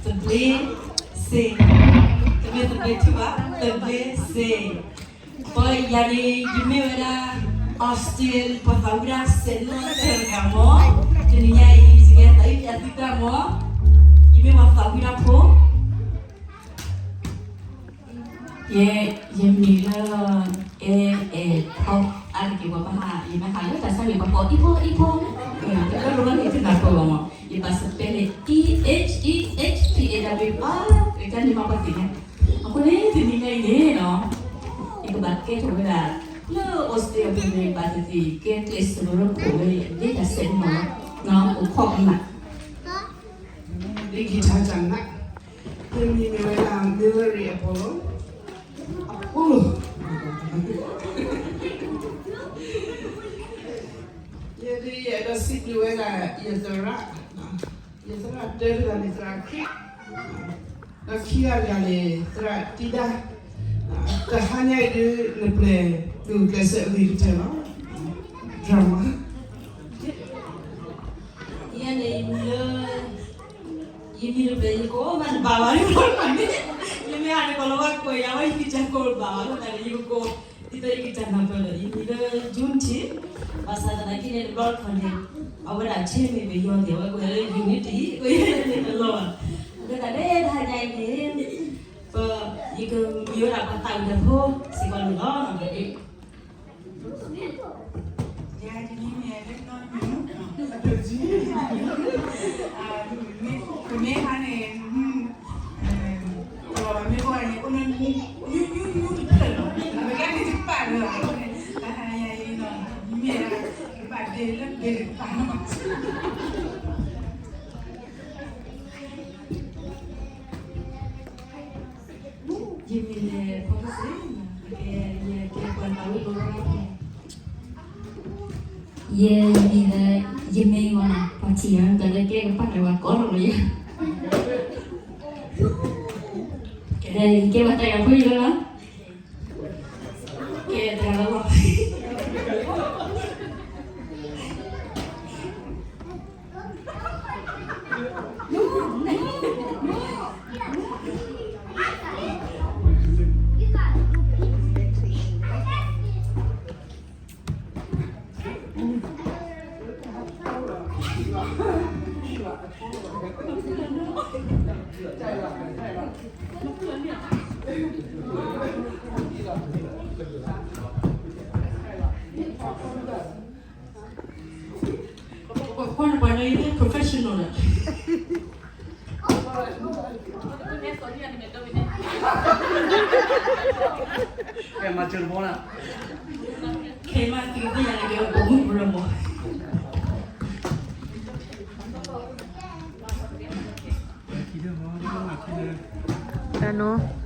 သဘျ့စ့, တမ့ၢ်သဘျ့ထူၣ်ဘၣ်, သဘျ့စ့. ပှၤယၤန့ၣ် ယမ့ၢ်ဝဲဒၣ် Austin ပှၤသးဝံၣ်တၢ်စဲးနီၣ်တဂၤမၢ်, တနံၤညါအံၤ ယကဟဲသးဝံၣ်အသုတၢ်မၢ်, ယမ့ၢ်ပှၤသးဝံၣ်တၢ်ဖိ ယဲ, ယမံၤလၢ အဲ အဲ ဖီ, အါတက့ၢ်ပှၤဘၣ်ဟး, ယမ့ၢ်ဟးလၢတၢ်ဆါန့ၣ် ပှၤကိးအံၤဖီအံၤဖီ, တၢ်လၢလီၤန့ၣ် တနၢ်ပၢၢ်ဘၣ်မၢ်, ယပာ် spelling န့ၣ် E H E H P A W အါ, တၢ်န့ၣ်မ့ၢ်ပှၤသ့ၣ်ညါ, အဃိန့ၣ် တနံၤညါအံၤန့ၣ်နီၤ, ယကဘၣ်ကဲထီၣ်ဝဲဒၣ် လၢ Australia ပူၤန့ၣ် ဘၣ်သ့ၣ်သ့ၣ် ကဲကျဲးစၢးလၢခိၣ်ဝဲအံၤ ဒ့တၢ်ဆဲးနီၤလီၤ, နီၤ အိၣ်ခိးကမၣ် ဒ့ကံထါတၢ်နး, ယမံၤမ့ၢ်ဝဲဒၣ် Mary Apollo, Apollo, ယဲဒၣ်ယအဲၣ်ဒိးစံးဘျုးဝဲဒၣ် ယသရၣ်, ယသရၣ်တၢတဂၤန့ၣ် သရၣ်ခရံာ်, ဒီးခံဂၤတဂၤန့ၣ် သရၣ်တံဒါ, တဟါညါအံၤဒုး နပျဲၢ်သူၣ်ကျဲးစၢးအဂ့ၤကတၢၢ်လီၤ, drama. ယဲန့ၣ် ယမံၤလၢ ယမံၤလၢပျဲၢ် ယကိးမးတဘၣ်ဘၣ်, ယမ့ၢ်ဟးန့ၣ် ကိးလီၤဝဲကိးယၤဝဲ ယကစၢ်ကိးတဘၣ်ဘၣ်လီၤ, တၢ်န့ၣ်ယကကိး ဒ်သိးယကစၢ်နၢ်ပၢၢ်လၢ ယမံၤလၢ June T, ဘၣ်ဆၣ်သနာ်က့န့ၣ် တဘျီတခီၣ်န့ၣ် အဝဲဒၣ်ဆ့မ့ၢ်ပယီၤသ့ၣ် အဝဲကိးယၤလၢ Unity, ကိးယၤန့ၣ်တလီၤဘၣ်, အဃိသတးန့ၣ် တဟါညါအံၤန့ၣ် ပ ယကမံၤဝဲဒၣ်ပှၤသးဝံၣ်တၢ်ဖိစ့ၢ်ကီးန့ၣ်လီၤ. ယၤယမံၤမ့ၢ်လၢနီၢ်မံၤ, ပမ့ၢ်ဟါန့ၣ် မ့ၢ်ကီန့ၣ် အိၣ်နယူယူယူတဖျၢၣ်လီၤ, အဝဲဒၣ်န့ၣ်တပာ်လၢၤဘၣ်, တဟါယၤအံၤနီၤ မ့ၢ်ဒၣ် တဘၣ်ဒဲလၢဘဲတကပၤနီၤ. ယမံၤန့ၣ် ဖီကစ့, ယကဲပှၤသးဝံၣ်လီၤ, ယမံၤလၢ ယမ့ၢ်ဝဲ ပှၤထံၣ်အီၤ တၢ်လၢကဲကပာ်လၢၤဝဲကိးထီၣ်လီၤယၤ, ကဲ ယကဲပှၤသးဝံၣ်ဖိယလီၤ, ကဲတဂၤလၢလီၤ. ကွၢ်နပှၤလၢ professional လီၤ. ကဲမၤစၢၤတဘီလၢ်, ခဲမၤစၢၤသ့ၣ်ညါန့ၣ် ကဲပမုၢ်ပရၢမး. တၢ်နီၤ